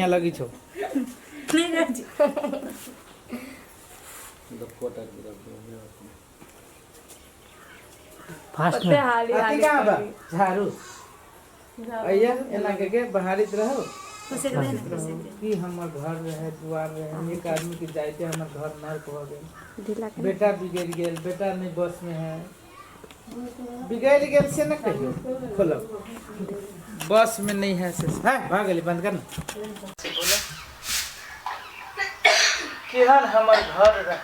लगी छौ। नहीं राजी। फास्ट में हाली अथी हाली कहाँ बा झाड़ू अइया एना के के बहारित रहो। खुशी के ना खुशी के। की हमर घर रहे दुआर रहे, एक आदमी के जाइते हमर घर नर्क हो गेल। ढीला के। बेटा बिगड़ गेल, बेटा नहीं बस में है, बिगड़ गेल से न कहियो खोलो बस में नहीं है से है भाग गेली बंद कर ना। बोलो केहन हमर घर रहे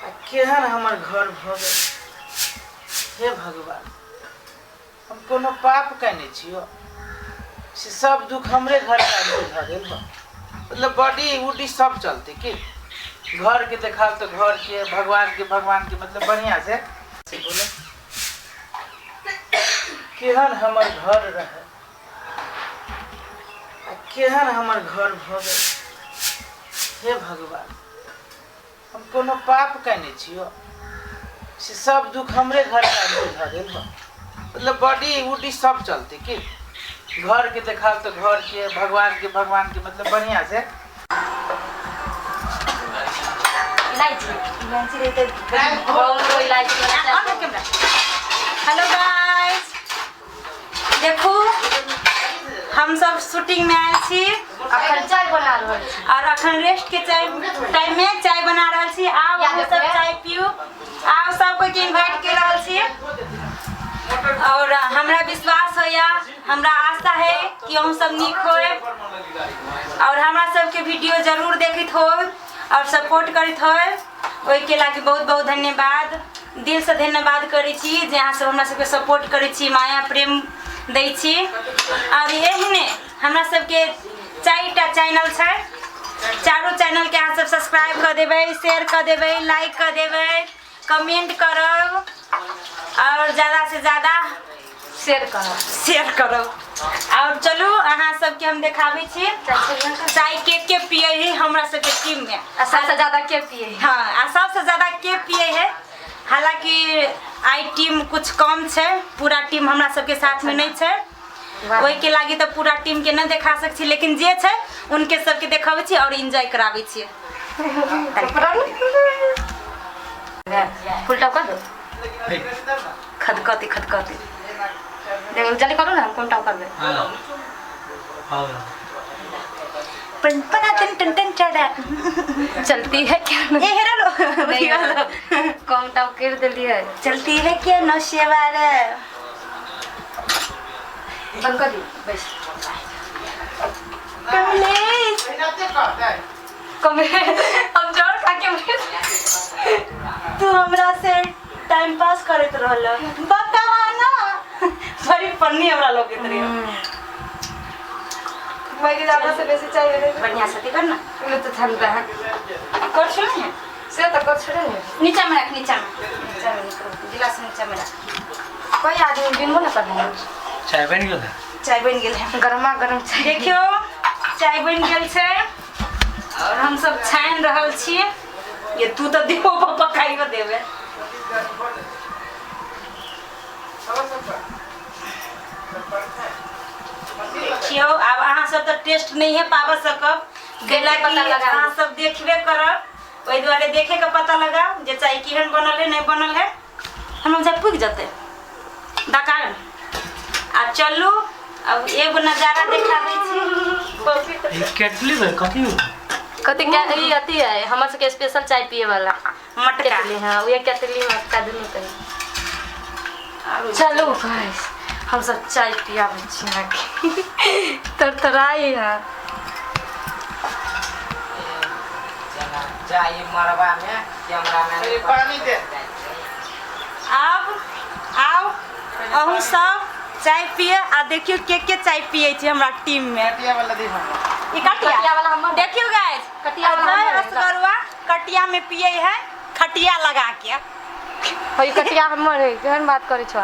आ केहन हमर घर भऽ गेल। हे भगवान, हम कोनो पाप केने छियो से सब दुख हमरे घर में आबि के भऽ गेल बा। मतलब बॉडी उडी सब चलते की घर के देखाव तो घर के भगवान के भगवान के मतलब बढ़िया से बोलो केहन हमर घर रहे आ केहन हमर घर भऽ गेल। हे भगवान, हम कोनो पाप केने छियो से सब दुख हमरे घर में आबि के भऽ गेल बा। मतलब बॉडी उडी सब चलते की घर के देखाव तो घर के भगवान के भगवान के मतलब बढ़िया से। इलायची इलायची रहते। बहुत इलायची वाला चाय। On camera. हेलो गाइस, देखू हम सब शूटिंग में आयल छी। अखन चाय बना रहल छी और अखन रेस्ट के चाय टाइम में चाय बना रहल छी। आब या हम सब देखबै। चाय पीऊ, आब सब कोई के इन्वाइट के रहल छी। और हमरा विश्वास होया, हमरा आशा है कि हम सब नीक होए और हमरा सबके वीडियो जरूर देखित हो और सपोर्ट करत होए। ओहिके लागी बहुत बहुत धन्यवाद, दिल से धन्यवाद करै छी जे अहाँ सब हमरा सबके सपोर्ट करै छी, माया प्रेम दै छी। और एहने हमरा सबके 4टा चैनल छै, चारो चैनल के अहाँ सब सब्सक्राइब कऽ देबै, शेयर कऽ देबै, लाइक कऽ देबै, कमेंट करब और ज़्यादा से ज़्यादा शेयर करब, शेयर करब। और चलू अहाँ सबके हम देखाबै छी चाय के के पिए है हमरा सबके टीम में आ सबसे ज्यादा के पिए है। हाँ, आ सबसे ज्यादा के पिए है। हालांकि आई टीम कुछ कम छै, पूरा टीम हमरा सबके साथ में नहीं छै, ओहि के लागी तो पूरा टीम के नहीं देखा सक छी, लेकिन जे छै उनके सबके देखाबै छी और एंजॉय कराबै छी। फुल टॉप कर दो। खदकती खदकती देखो जल्दी करो ना, हम कौन टॉप कर दे। पन पना टन टन टन चढ़ा चलती है क्या? ए हेरा लो। नहीं, कौन टॉप कर दिली है? चलती है क्या नौशेवार? बंद कर दी बस। कमलेश कमे हम जोर खा के मरे। तू हमरा से टाइम पास करत रहल बतावा ना, बड़ी फन्नी हमरा लगैत रहे। मैं ज्यादा से बेसी चाहिए। बढ़िया से कर ना। उन्हें तो ठंडा है। कर छोड़ है से तो कर छोड़े नहीं। नीचा में रख, नीचा में, नीचा में निकल गिलास नीचा में रख। कोई आदमी बिनबो ना कर रहे। चाय बन गेल है। चाय बन गेल है, गर्मा गर्म चाय। देखियो चाय बन गेल छै और हम सब छानि रहल छी। ये तू तो देखो पकाइयो देबे। देखियो अब अहाँ सब तो टेस्ट नहीं है पाबऽ सकब, देख के पता लगा। अहाँ सब देखबे करब, ओहि दुआरे देखे के पता लगा जे चाय केहन बनल है नहीं बनल है। हम जब पुग जते दकार आ चलू अब एगो नजारा देखाबै छी। केटली में कथी कथी क्या ई अथी है हमर सबके स्पेशल चाय पिए वाला मटका। केटली। हाँ, वह केटली मटका दुनू कही। चलू गाइस हम सब चाय पियाबै छी अहाँके। तरतराई है। चाय मरबा में कैमरा में पानी दे। आब आओ अहूँ सब चाय पिए आ देखियो के के चाय पिए छी हमरा टीम में। कटिया वाला दी हमरा। ई कटिया कटिया वाला हमर। देखियो गाइस, कटिया वाला अजय हमर। असगरवा कटिया में पिए है खटिया लगा के। हई कटिया हमर है, केहन बात करै छो?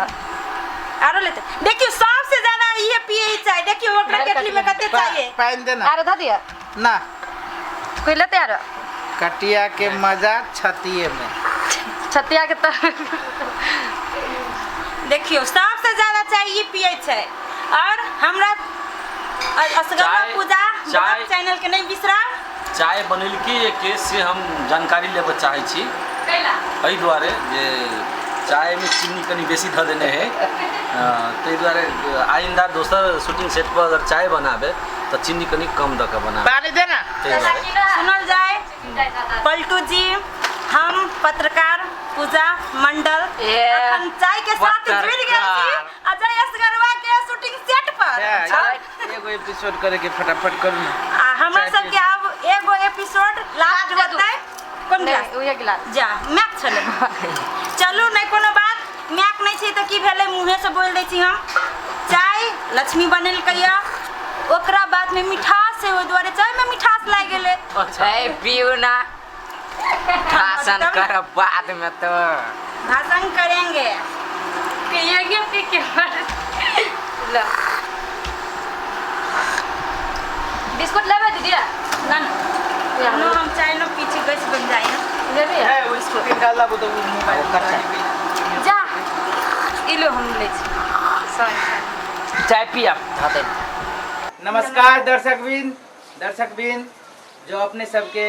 आरो लेते देखियो सबसे ज्यादा ये पिए है चाय। देखियो ओकरा भर केटली में कटिया। कते चाय है। पानी देना। आरो ध दिया ना। कोई लेते आरो। कटिया के मजा छतिए में। छतिया के तर। देखियो सबसे ज्यादा चाय ये पिए छै और हमरा असगरवा पूजा चाय- ब्लॉग चैनल के नहीं बिसरा। चाय बनेलकी के से हम जानकारी लेबऽ चाहै छी। एहि दुआरे जे चायमे चीनी कनि बेसी धऽ देने है, ताहि दुआरे आइंदा दोसर शूटिंग सेट पर अगर चाय बनाबे तऽ चीनी कनि कम दऽ कऽ बनाबे। पानी देना। ताहि दुआरे सुनल जाय पलटू जी, हम पत्रकार पूजा मंडल अखन चाय के साथ जुड़ गेल छी अजय असगरवा के शूटिंग सेट पर। एगो एपिसोड करे के फटाफट करू ना। आ हमरा सबके आब एगो एपिसोड लास्ट होतै। कोन गिलास? उहे गिलास। जा मैक छलै। चलू नहीं कोनो बात, मैक नहीं छै तऽ की भेलै, मुँहे से बोल दै छी हम। चाय लक्ष्मी बनेलकै, ओकरा बाद में मिठास है, ओहि दुआरे चाय में मिठास लागि गेलै। अच्छा ए पियू ना, भाषण करब बाद में तो भाषण करेंगे। पिएंगे पी के लो बिस्कुट लेबै दीदी? ना ना नो, हम चाय नो पीछे गैस बन जाए। लेबै? है वो स्कूटी डाला वो तो वो मोबाइल जा ई लो हम लै छी। सॉरी। चाय पिया। धऽ दे। नमस्कार दर्शकबिन, दर्शकबिन जो अपने सबके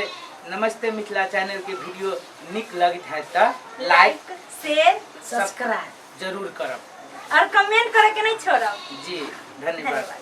नमस्ते मिथिला चैनल के वीडियो निक लगत है त लाइक शेयर सब्सक्राइब जरूर करब और कमेंट करे के नहीं छोड़ब। जी धन्यवाद।